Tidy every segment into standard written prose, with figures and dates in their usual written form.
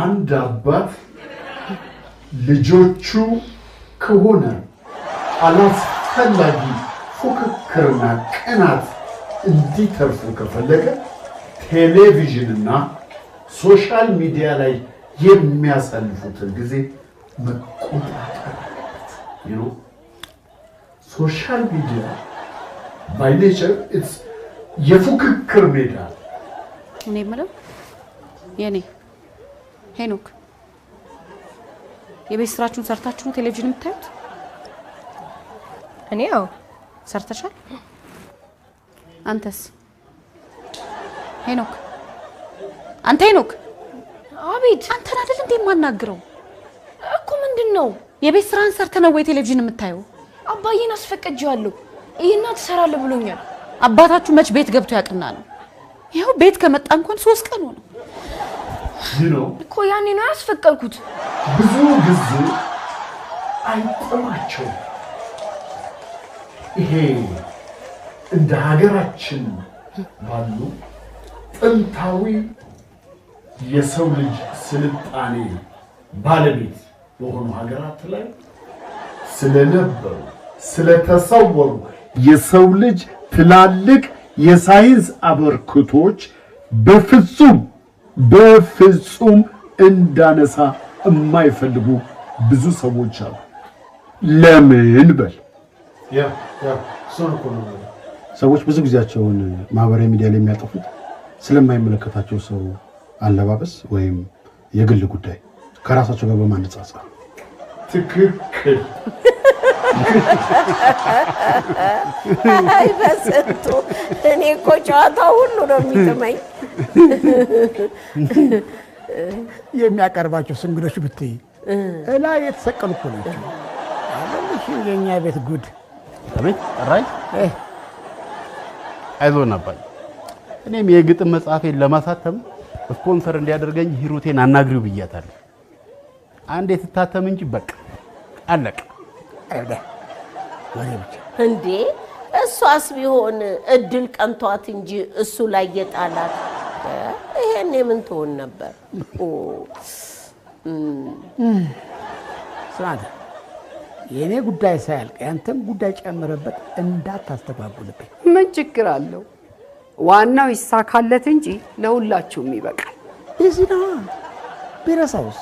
አንድ አባት ልጆቹ ከሆነ አላስፈላጊ ፉክክርና ቅናት እንዲተርፉ ከፈለገ ቴሌቪዥንና social media ላይ የሚያሳልፉትን ጊዜ መቆጣጠር አለበት። Social media by nature it's የፉክክር ሜዳ። እኔ የምለው የኔ ሄኖክ፣ የቤት ስራችሁን ሰርታችሁ ነው ቴሌቪዥን የምታዩት? እኔ ያው ሰርተሻል? አንተስ ሄኖክ? አንተ ሄኖክ! አቤት። አንተን አይደል እንዴ የማናግረው? እኮ ምንድን ነው? የቤት ስራን ሰርተህ ነው ወይ ቴሌቪዥን የምታየው? አባዬን አስፈቅጄዋለሁ። ይሄና ትሰራለህ ብሎኛል። አባታችሁ መች ቤት ገብቶ ያቅና ነው? ይኸው ቤት ከመጣ እንኳን 3 ቀን ሆነው። እኮ ያኔ ነው ያስፈቀድኩት። ብዙ ጊዜ አይጥማቸውም። ይሄ እንደ ሀገራችን ባሉ ጥንታዊ የሰው ልጅ ስልጣኔ ባለቤት በሆኑ ሀገራት ላይ ስለነበሩ ስለተሰወሩ የሰው ልጅ ትላልቅ የሳይንስ አበርክቶች በፍጹም በፍጹም እንዳነሳ የማይፈልጉ ብዙ ሰዎች አሉ። ለምን በል ያ ያ ሰዎች ብዙ ጊዜያቸውን ማህበራዊ ሚዲያ ላይ የሚያጠፉት ስለማይመለከታቸው ሰው አለባበስ ወይም የግል ጉዳይ ከራሳቸው ጋር በማነጻጸር። ትክክል። አይ በስንቱ እኔ እኮ ጨዋታው ሁሉ ነው የሚጥመኝ። የሚያቀርባቸው እንግዶች ብትይ እላይ የተሰቀሉ እኮ ናቸው። አለልሽ የኛ ቤት ጉድ። አቤት ጠራኝ። አይዞን አባዬ፣ እኔም የግጥም መጽሐፌን ለማሳተም ስፖንሰር እንዲያደርገኝ ሂሩቴን አናግሪው ብያታለሁ። አንዴ ትታተም እንጂ በቃ አለቀ። እንዴ እሷስ ቢሆን እድል ቀንቷት እንጂ እሱ ላይ የጣላት ይሄኔ ምን ትሆን ነበር? ስማ፣ የኔ ጉዳይ ሳያልቅ ያንተም ጉዳይ ጨምረበት እንዳታስተጓጉልብኝ። ምን ችግር አለው? ዋናው ይሳካለት እንጂ ለሁላችሁም ይበቃል። busy ነዋ። ቢረሳውስ?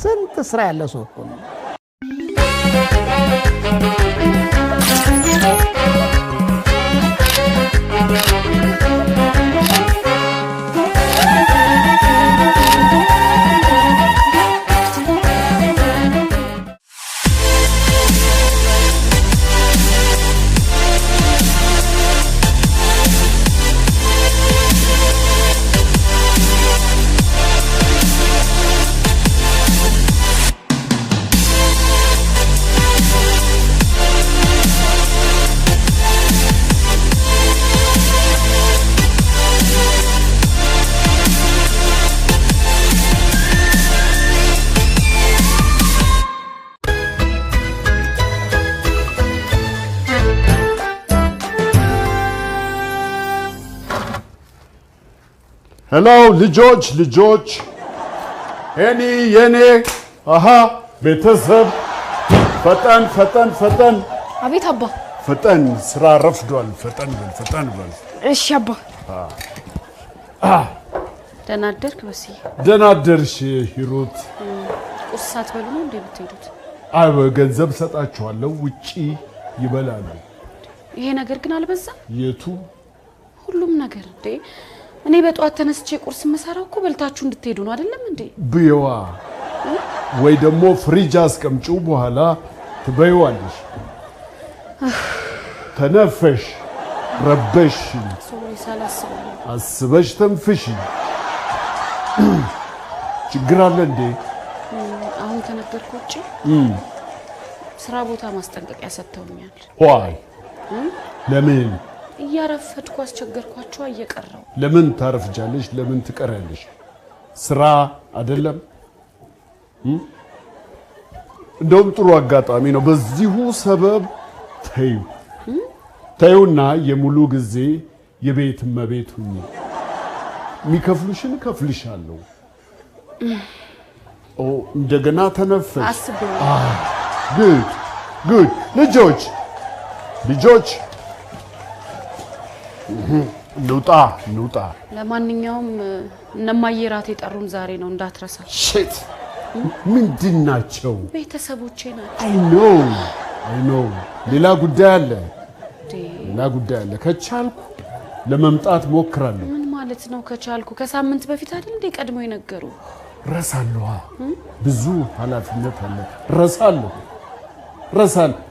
ስንት ስራ ያለው ሰው እኮ ነው። Hello ልጆች ልጆች፣ ሄኒ የኔ አሃ ቤተሰብ፣ ፈጠን ፈጠን ፈጠን። አቤት አባ። ፈጠን፣ ስራ ረፍዷል። ፈጠን በል ፈጠን በል። እሺ አባ። ደህና አደርክ በስዬ? ደህና አደርሽ ሂሩት። ቁርስ ሳትበሉ ነው እንዴ የምትሄዱት? አይ ገንዘብ ሰጣችኋለሁ፣ ውጪ ይበላሉ። ይሄ ነገር ግን አልበዛም? የቱ? ሁሉም ነገር እንዴ። እኔ በጠዋት ተነስቼ ቁርስ የምሰራው እኮ በልታችሁ እንድትሄዱ ነው አይደለም እንዴ? ብየዋ ወይ ደግሞ ፍሪጅ አስቀምጪው፣ በኋላ ትበይዋለሽ። ተነፈሽ፣ ረበሽ፣ Sorry ሳላስበው። አስበሽ ተንፍሽ። ችግር አለ እንዴ? አሁን ከነገርኩህ ውጪ ስራ ቦታ ማስጠንቀቂያ ሰጥተውኛል። Why? ለምን እያረፈድኩ አስቸገርኳቸው? እየቀረው ለምን ታረፍጃለሽ? ለምን ትቀሪያለሽ? ስራ አይደለም? እንደውም ጥሩ አጋጣሚ ነው። በዚሁ ሰበብ ተይው ተይውና የሙሉ ጊዜ የቤት እመቤት ሁኚ። የሚከፍሉሽን እከፍልሻለሁ። እንደገና ተነፈሽ። አስቤው። Good, good። ልጆች፣ ልጆች፣ እንውጣ፣ እንውጣ። ለማንኛውም እነማዬ ራት የጠሩን ዛሬ ነው፣ እንዳትረሳ። Shit፣ ምንድን ናቸው? ቤተሰቦቼ ናቸው። I know, I know። ሌላ ጉዳይ አለ፣ እንዴ፣ ሌላ ጉዳይ አለ። ከቻልኩ ለመምጣት ሞክራለሁ። ምን ማለት ነው ከቻልኩ? ከሳምንት በፊት አይደል እንዴ ቀድሞ የነገሩ? ረሳለሁ። ብዙ ኃላፊነት አለ። ረሳለሁ፣ ረሳለሁ።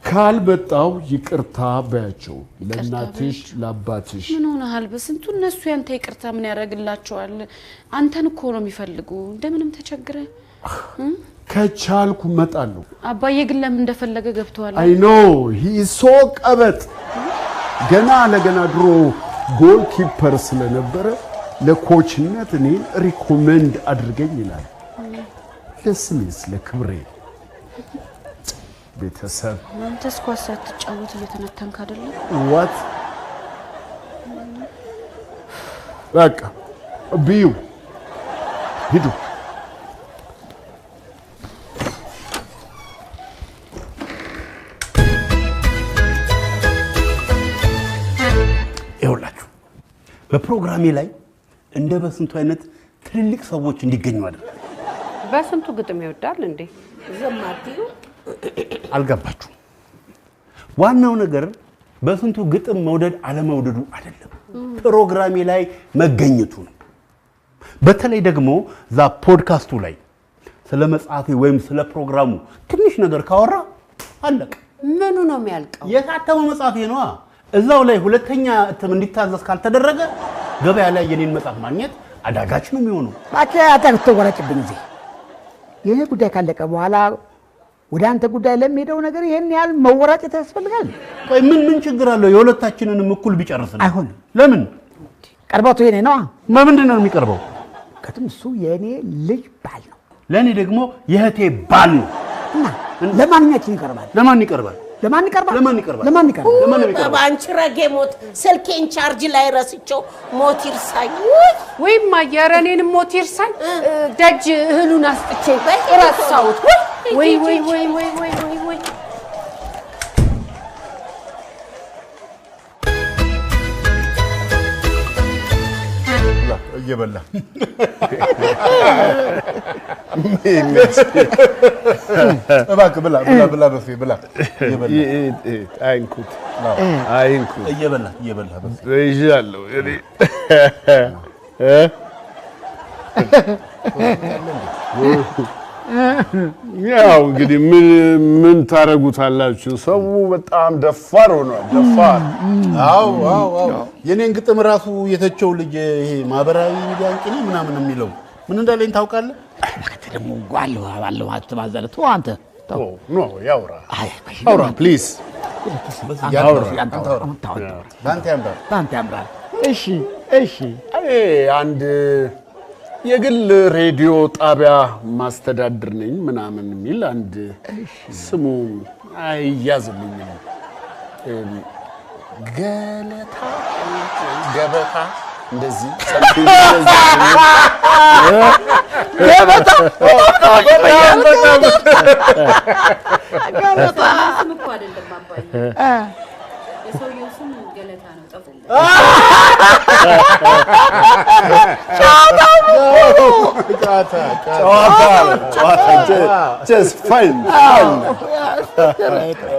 ካልመጣሁ ይቅርታ በያቸው ለእናትሽ ለአባትሽ። ምን ሆነሃል? በስንቱ እነሱ ያንተ ይቅርታ ምን ያደርግላቸዋል? አንተን እኮ ነው የሚፈልጉ። እንደምንም ተቸግረ ከቻልኩ እመጣለሁ። አባዬ ግን ለምን እንደፈለገ ገብተዋል። I know, he is so ቀበጥ። ገና ለገና ድሮ goalkeeper ስለነበረ ለ coach ነት እኔን recommend አድርገኝ ይላል። ለስሜስ ለክብሬ ቤተሰብ። አንተስ ኳስ ሳትጫወት እየተነተንክ አይደለም? What? በቃ ብዩ፣ ሂዱ። ይኸውላችሁ በፕሮግራሜ ላይ እንደ በስንቱ አይነት ትልልቅ ሰዎች እንዲገኙ አደርጋለሁ። በስንቱ ግጥም ይወዳል እንዴ? ዝም አትዩ። አልገባችሁም? ዋናው ነገር በስንቱ ግጥም መውደድ አለመውደዱ አይደለም፣ ፕሮግራሜ ላይ መገኘቱ ነው። በተለይ ደግሞ እዛ ፖድካስቱ ላይ ስለ መጽሐፌ ወይም ስለ ፕሮግራሙ ትንሽ ነገር ካወራ አለቀ። ምኑ ነው የሚያልቀው? የታተመው መጽሐፌ ነዋ። እዛው ላይ ሁለተኛ እትም እንዲታዘዝ ካልተደረገ ገበያ ላይ የኔን መጽሐፍ ማግኘት አዳጋች ነው የሚሆነው። እባክህ አትወራጭብኝ። እዚህ የኔ ጉዳይ ካለቀ በኋላ ወደ አንተ ጉዳይ ለሚሄደው ነገር ይሄን ያህል መወራጨት ያስፈልጋል? ቆይ ምን ምን ችግር አለው? የሁለታችንንም እኩል ቢጨርስ ነው። አይሆንም። ለምን? ቀርበቱ የኔ ነዋ። በምንድን ነው የሚቀርበው? ከትም እሱ የኔ ልጅ ባል ነው። ለእኔ ደግሞ የእህቴ ባል ነው። እና ለማንኛችን ይቀርባል? ለማን ይቀርባል? ለማን ይቀርባል? ለማን ይቀርባል? ለማን ይቀርባል? ለማን ነው የሚቀርበው? በአንቺ ረጌ ሞት ስልኬን ቻርጅ ላይ ረስቸው ሞት ይርሳኝ። ወይ እማዬ፣ ኧረ እኔንም ሞት ይርሳኝ። ደጅ እህሉን አስጥቼ ረሳሁት። ወይ ወይ ወይ ወይ ወይ ወይ ወይ። እየበላ እባክህ ብላ፣ ብላ፣ ብላ፣ በፌ ብላ። እየበላ። አይንኩት፣ አይንኩት። እየበላ፣ እየበላ በፌ። ይዣለሁ እኔ። ያው እንግዲህ ምን ምን ታረጉታላችሁ? ሰው በጣም ደፋር ሆኗል። ደፋር። አዎ አዎ አዎ። የኔን ግጥም ራሱ የተቸው ልጅ ይሄ ማህበራዊ ሚዲያ እንቅኔ ምናምን የሚለው ምን እንዳለኝ ታውቃለህ? ደግሞ አለሁ አለሁ አትባዛለህ። ተው አንተ ተው። No፣ ያውራ፣ አይ፣ አውራ please። በአንተ ያምራል። በአንተ ያምራል። እሺ እሺ። አይ አንድ የግል ሬዲዮ ጣቢያ ማስተዳድር ነኝ ምናምን የሚል አንድ ስሙ አይያዝልኝም። ገለታ፣ ገበታ እንደዚህ something እንደዚህ። ገበታ። በጣም። ስም እኮ አይደለም አባዬ። የሰውየው ስም ገለታ ነው። ጠፉ። ጨዋታ ጨዋታ፣ just fun, fun።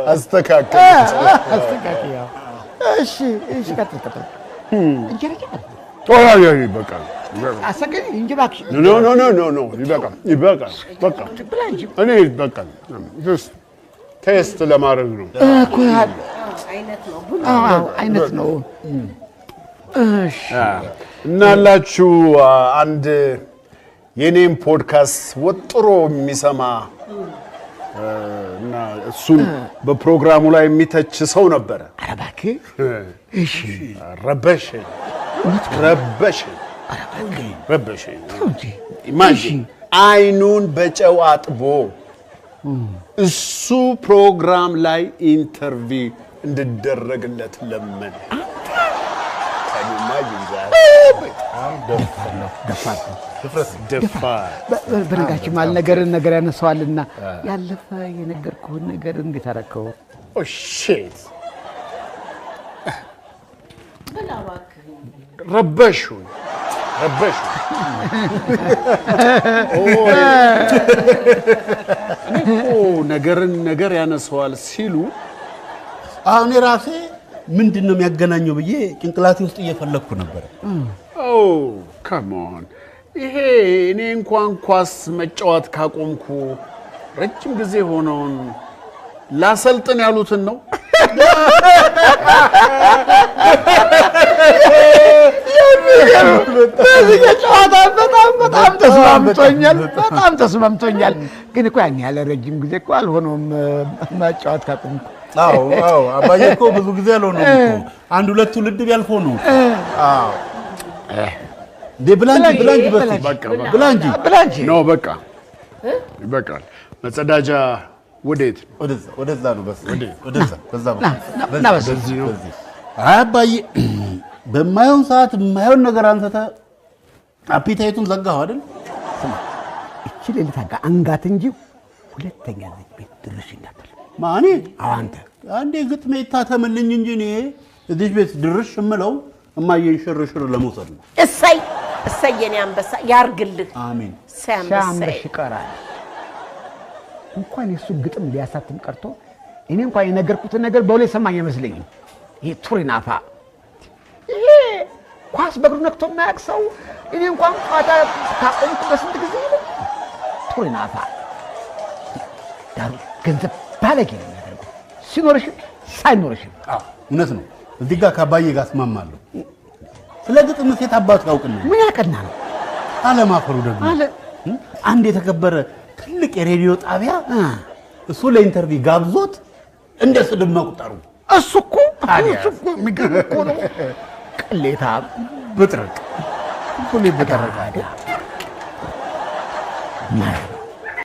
አስተካከል። አስተካክያው። እሺ እሺ፣ ቀጥል ቀጥል። እንጀራ ጨምር። ይበቃል። አሰገድ እንጂ እባክሽ። No, no, no, no, no፣ ይበቃል፣ ይበቃል። በቃ እኔ ይበቃል። Just taste ለማድረግ ነው። እኮ አይነት ነው። አዎ አይነት ነው። እሺ። እናላችሁ አንድ የኔም ፖድካስት ወጥሮ የሚሰማ እና እሱን በፕሮግራሙ ላይ የሚተች ሰው ነበረ። ኧረ እባክህ። እሺ። ረበሸኝ፣ ረበሸኝ፣ ረበሸኝ። Imagine አይኑን በጨው አጥቦ እሱ ፕሮግራም ላይ interview እንድደረግለት ለመነ። በጣም ደፋር ነው። ደፋር ነው። ድፍረት ደፋር። በነገራችን መሀል ነገርን ነገር ያነሳዋልና ያለፈ የነገርኩህን ነገር እንዴት አደረከው? Oh shit፣ ብላ እባክህ። ረበሹኝ ረበሹኝ። እኔ እኮ ነገርን ነገር ያነሳዋል ሲሉ አሁን ራሴ ምንድን ነው የሚያገናኘው ብዬ ጭንቅላቴ ውስጥ እየፈለግኩ ነበር። Oh, come on፣ ይሄ እኔ እንኳን ኳስ መጫወት ካቆምኩ ረጅም ጊዜ ሆነውን ላሰልጥን ያሉትን ነው። በዚህ ጨዋታ በጣም በጣም ተስማምቶኛል። በጣም ተስማምቶኛል። ግን እኮ ያን ያለ ረጅም ጊዜ እኮ አልሆነውም መጫወት ካቆምኩ። አዎ አዎ፣ አባዬ እኮ ብዙ ጊዜ አልሆነውም እኮ፣ አንድ ሁለት ትውልድ ቢያልፈው ነው። አዎ እንዴ፣ ብላ እንጂ፣ ብላ እንጂ፣ በስቲ በቃ በቃ። ብላ እንጂ። ብላ እንጂ። No፣ በቃ ይበቃል። መጸዳጃ ወዴት? ወደዛ ወደዛ ነው። በስ ወደዛ በዛ ና ና በስ በዚህ ነው። አይ አባዬ፣ በማይሆን ሰዓት የማይሆን ነገር አንስተህ appetite ኡን ዘጋኸው አይደል? ስማ፣ እቺ ሌሊት አንጋት እንጂ ሁለተኛ እዚህ ቤት ድርሽ እንዳትል። ማኔ? አዎ አንተ። አንዴ ግጥሜ ይታተምልኝ እንጂ እኔ እዚህ ቤት ድርሽ የምለው እማዬን ሽርሽር ለመውሰድ ነው። እሰይ እሰይ፣ የኔ አንበሳ ያርግልህ። አሜን። እሰይ አንበሳዬ። ሲያምርሽ ይቀራል። እንኳን የእሱ ግጥም ሊያሳትም ቀርቶ እኔ እንኳን የነገርኩትን ነገር በውል የሰማኝ አይመስለኝም። ይሄ ቱሪናፋ፣ ይሄ ኳስ በእግሩ ነክቶ የማያውቅ ሰው እኔ እንኳን ጨዋታ ካቆምኩ በስንት ጊዜ ነው። ቱሪናፋ። ዳሩ ገንዘብ ባለጌ ነው የሚያደርገው፣ ሲኖርሽም ሳይኖርሽም። አዎ እውነት ነው። እዚህ ጋር ከአባዬ ጋር እስማማለሁ። ስለ ግጥም ሴት አባቱ ያውቅና ምን ያቀና ነው አለማፈሩ ደግሞ አለ። አንድ የተከበረ ትልቅ የሬዲዮ ጣቢያ እሱ ለ interview ጋብዞት እንደ ስድብ መቁጠሩ። እሱ እኮ የሚገርም እኮ ነው። ቅሌታ ብጥርቅ፣ ሁሌ ብጥርቅ። ማረባ።